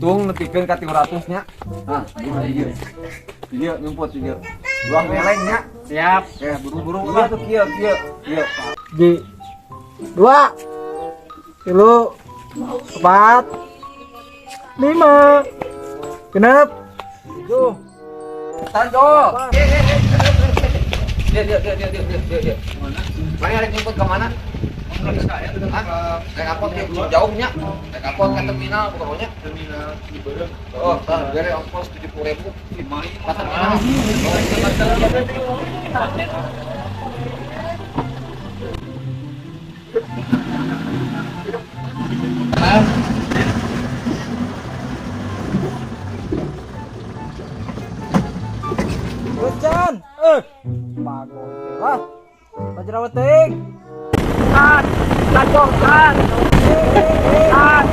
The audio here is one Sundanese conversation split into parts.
Hitung nepikeun ka 300 nya. Nah, ieu. Ieu nyumput ieu. Ulah meleng nya. Siap. Buru-buru lah tuh kieu kieu. Kieu. Ji. 2 3 4 5 6 7 Tanjo. Dia dia dia dia dia dia dia. Mana rek nyumput ke mana? Hah? Naik angkot ke jauhnya. Naik angkot ke terminal pokoknya. Terminal Ciberem. Oh, tah bere ongkos 70.000. Ka terminal. Hujan. Pagoy teh lah. Pajerawat ting. Tan, tan, tan. Tan.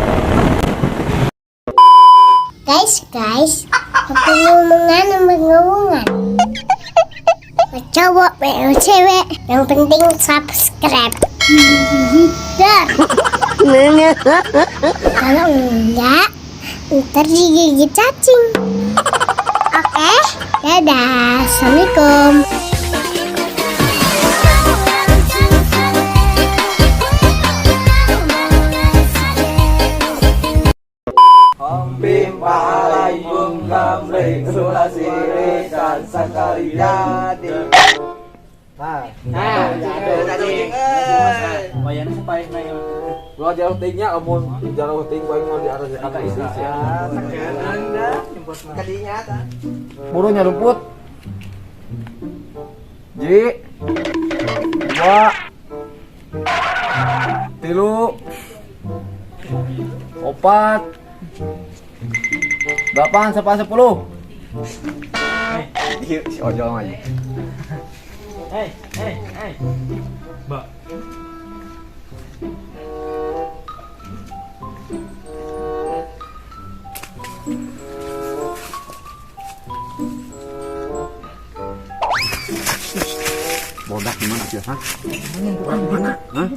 Guys, guys, pengumuman pengumuman. Cowok, cewek, yang penting subscribe. Dah. Kalau enggak, ntar digigit cacing. Oke, dadah. Assalamualaikum. Nah, Wayana supaya naik. Ulah jauh tingnya amun jauh ting paling mau di arah Jakarta sih. Buru nyarumput. Ji. 2 3 4 8 10. Iya, si ojol aja. Hei, hei, hei. Mbak. Bodak di mana sih, hah? Di mana? Hah?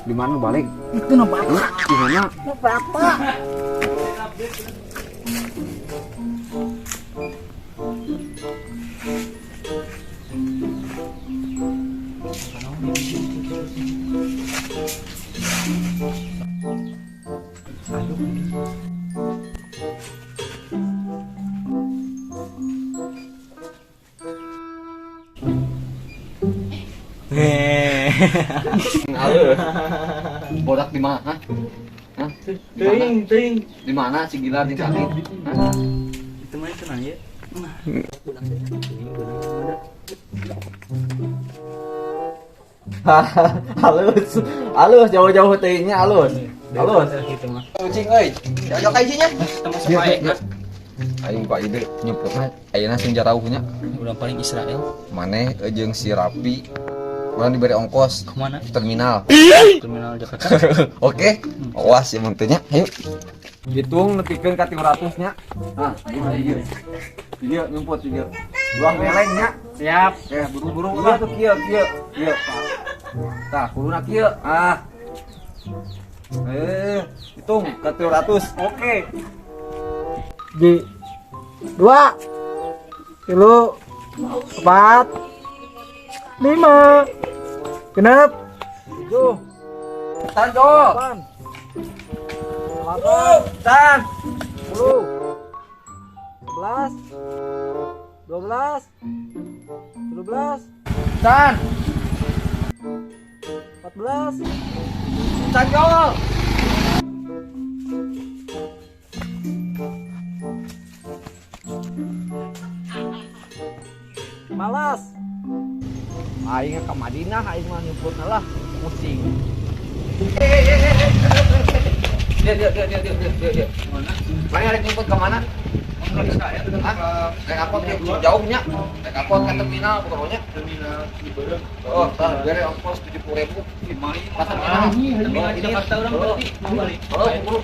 Di mana balik? Itu no bapak. Di mana? No bapak. Halo. Bodak di mana? Hah? Hah? Di mana? Ting, ting. Di mana si gila di sakit? Hah? Itu mah itu nanya. Halus. Halus jauh-jauh teuingnya halus. Halus. Gitu mah. Kucing euy. Jauh ka isinya. Temu supaya Aing pak ide nyumputna ayeuna sing jarauhnya. udah paling Israel Maneh jeung si Rapi urang diberi ongkos kemana? terminal. Terminal Jakarta. Oke, awas ya teh nya. Ayo. Hitung nepikeun ka 300 nya. Nah, ieu. Ieu nyumput ieu. Ulah meleng nya. Siap. Buru-buru lah tuh kieu kieu kieu. Tah, kuduna kieu. Ah. Hitung ka 300. Oke. Ji. 2 3 4 5 6 7 Tanjo. 8 8 Tan. 10 11 12 13 Tan. 14 Tanjo. Malas. Aing ke Madinah aing mah nyumputna lah pusing. Dia dia dia dia dia dia dia. Mana rek nyumput ke mana? Hah? Naik angkot ke jauhnya. Naik angkot ke terminal pokoknya. Terminal Ciberem. Oh, tah bere ongkos 70.000. Ka terminal. Terminal Jakarta orang berarti mau balik. Oh, buru.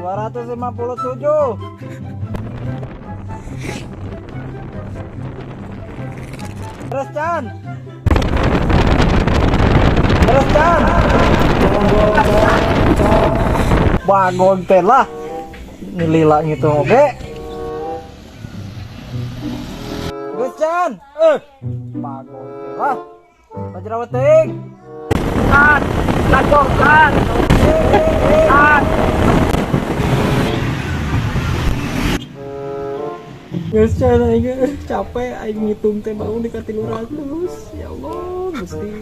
257. Terus Chan. Terus Chan. Bangun teh lah. Nilila ngitung oge. Geus Chan. Bangun teh lah. Bajra weting. Chan, lagong Chan. Chan. Geus Chan aing capek aing ngitung teh bangun di ka 300. Ya Allah, Gusti.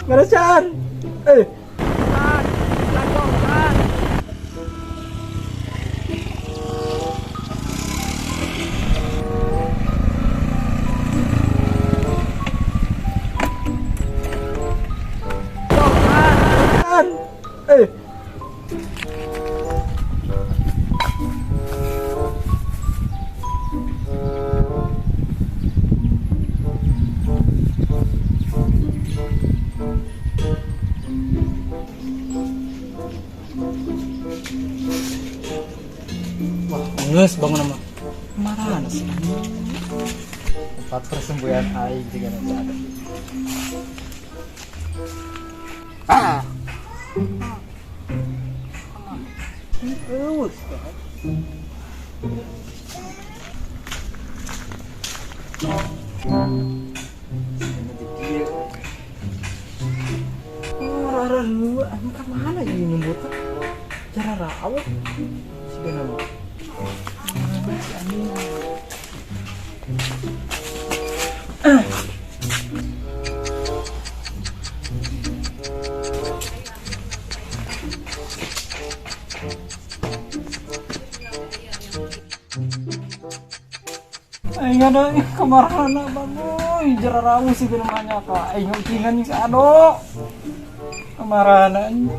Beres Chan. Chan. Wah, ngeus bangun mah. Marana sih. Tempat persembunyian aing juga nanti ada. Ah. Terus. Rara kemana ini nyebutnya? Cara rawa. Siga nama. Aing ada kemarahan bangun, jararawu sih namanya kak. Aing ucingan si Ado. Kemarahan.